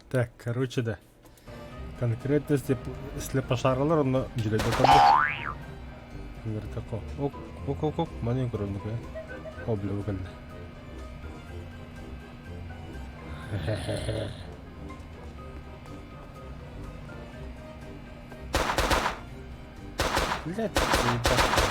Так, короче, да. Конкретно слепошаралар онно дьүлэйдэ көрдүк. Ыҥыртахха. Ок, ок, ок, ок, маны көрөннүк ээ. О, бля, бу кэллэ. Блядь, заебал.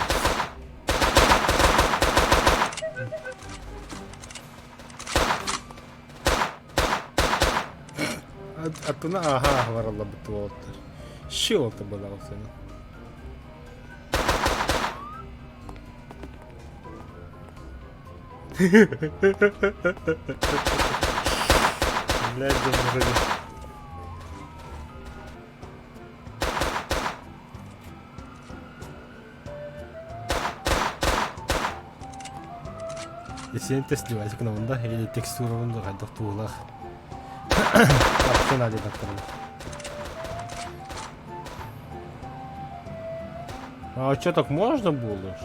Аттына ааһа баралларбыт уолаттар. Щи уолта буолаҕын сена. Блядь, дьон Сиэн тестивальчик гынабын да или текстурабын да хайдах туһулаах Вообще надо А что так можно было?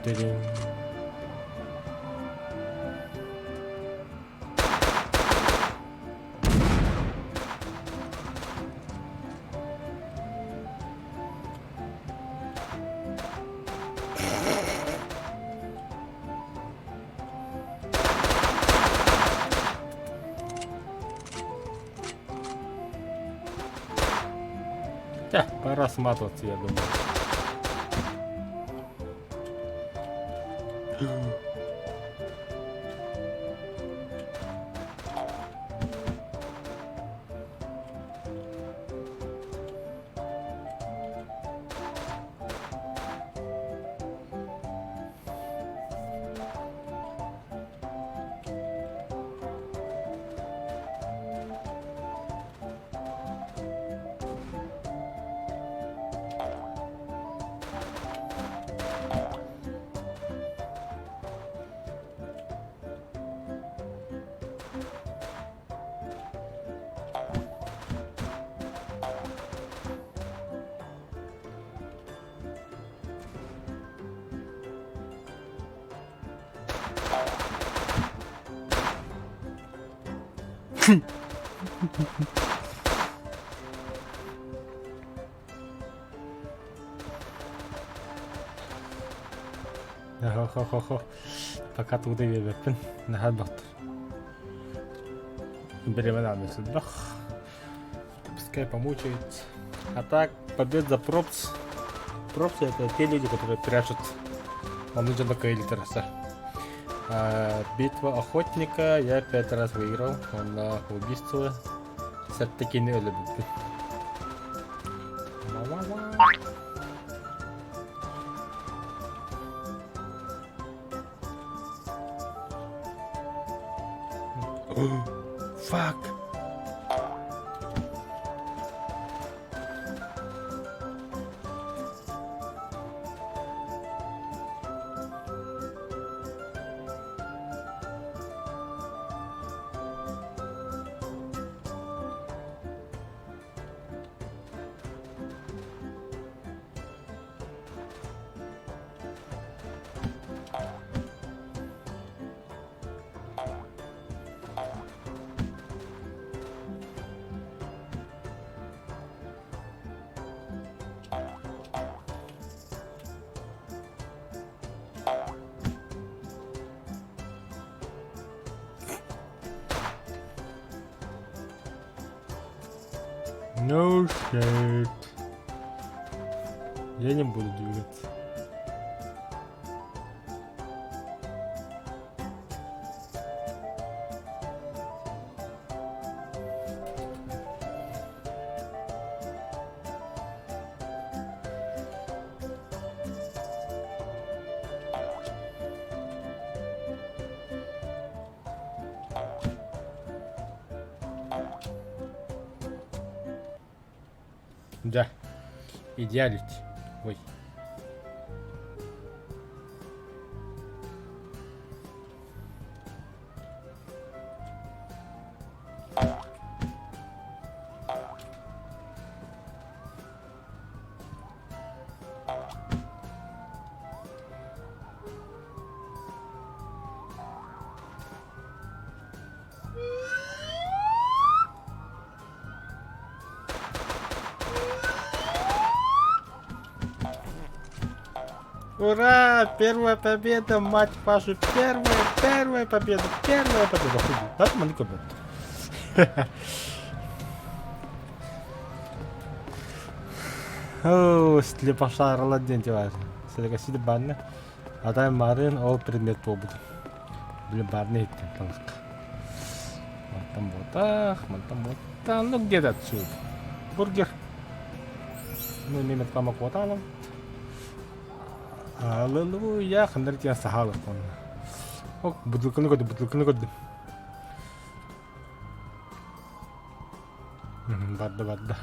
Тырин. Да, пора сматываться, я думаю. Хо-хо-хо. Пока туда биэрбэппин. Наһаа элбэхтэр. Бириэмэ даҕаны элбэх. Пускай помучает. А так, побед за пропс. Пропсы это те люди, которые прячут Онну дьоно кыайылтараса. Битва охотника я пять раз выиграл. Он на убийство. Сәттекини өлөбүппүн. Fuck. No shit. Я не буду двигаться. Дьэ, идеалить. Ой. Ура! Первая победа, мать вашу! Первая, первая победа, первая победа! Да, маны көрбөт. Оо, слепошарла диэн бар. Сэлэкэсиди банна. Атай марын ол предмет буолбут. Били барны иһиттим талак. Мантан буотах, мантан буотах. Ну где-то отсюда. Бургер. Ну, немец памак Аллилуйя, хандар тиэн сахалык онно. Ок, бутылканы көрдүм, бутылканы көрдүм. Барда, барда.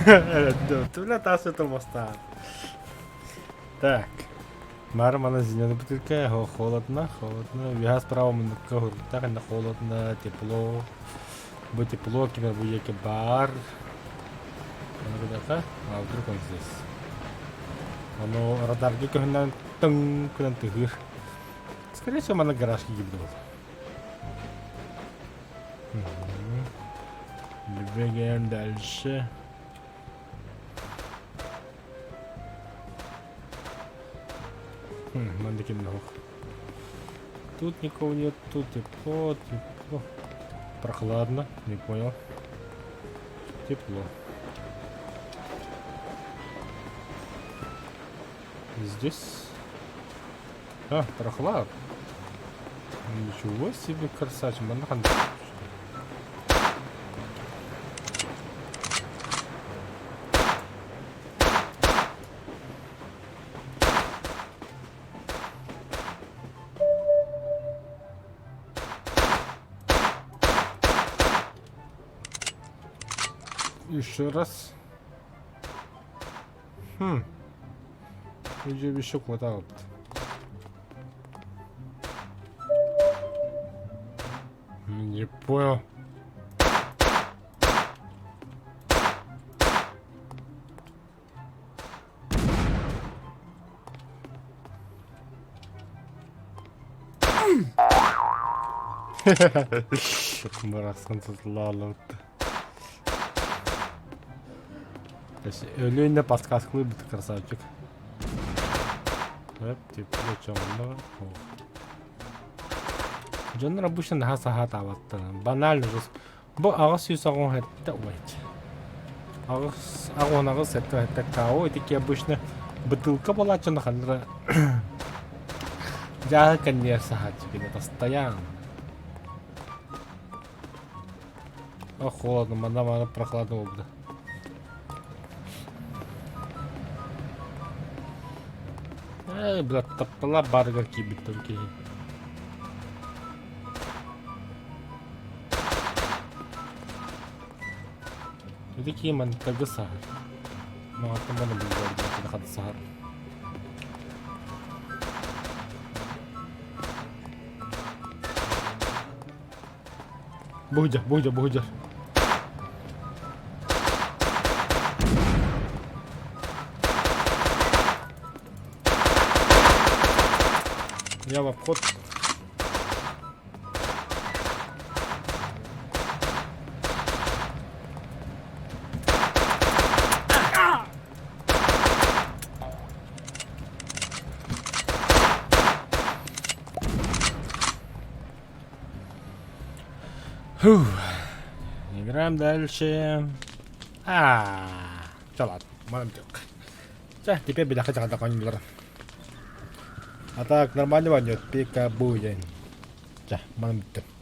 Түлэ таас тумустаан. Так. Мара мана зеленый бутылка, холодно, холодно. Виха справа муннукка хуруктах, инна холодно, тепло. Бу тепло, кимер бу еке бар. А вдруг он здесь? Ону радарга көһүнэн тыҥ күнэн тыһыыр. Скорее всего, мана гаражка киирбит буолла. Двигаем дальше. Манна ким Тут никого нет, тут тепло, тепло. Прохладно, не понял. Тепло. Здесь... А, прохладно. Ничего себе, красавчик. Манна Еще раз. Хм. Видео еще хватало. Не понял. Барахсан сатылаалабыт. Өлүөнэ подсказкалыы быт красавчик. Эп, тепло чоҥно. Дьоннор обычно наһаа саһаатаабаттар. Банально же. Бу 887 ой. 887 као итики обычно бутылка буолааччы ханнара дьааһы кэнниэр саһааччы кини постоянно. О, холодно, манна мана прохладно буолбута. Эй, бля, таптала барыгар киирбиттэр киһи. Ити киһи мантага саһар. Маҕаттан бана билбэт хата саһар. Буһдьа, буһдьа, буһдьа. Я в обход. Фух. Играем дальше. А, да ладно, Чэ, теперь бляха А так нормально войдет, пика будет. Чэ, маным бүттүм.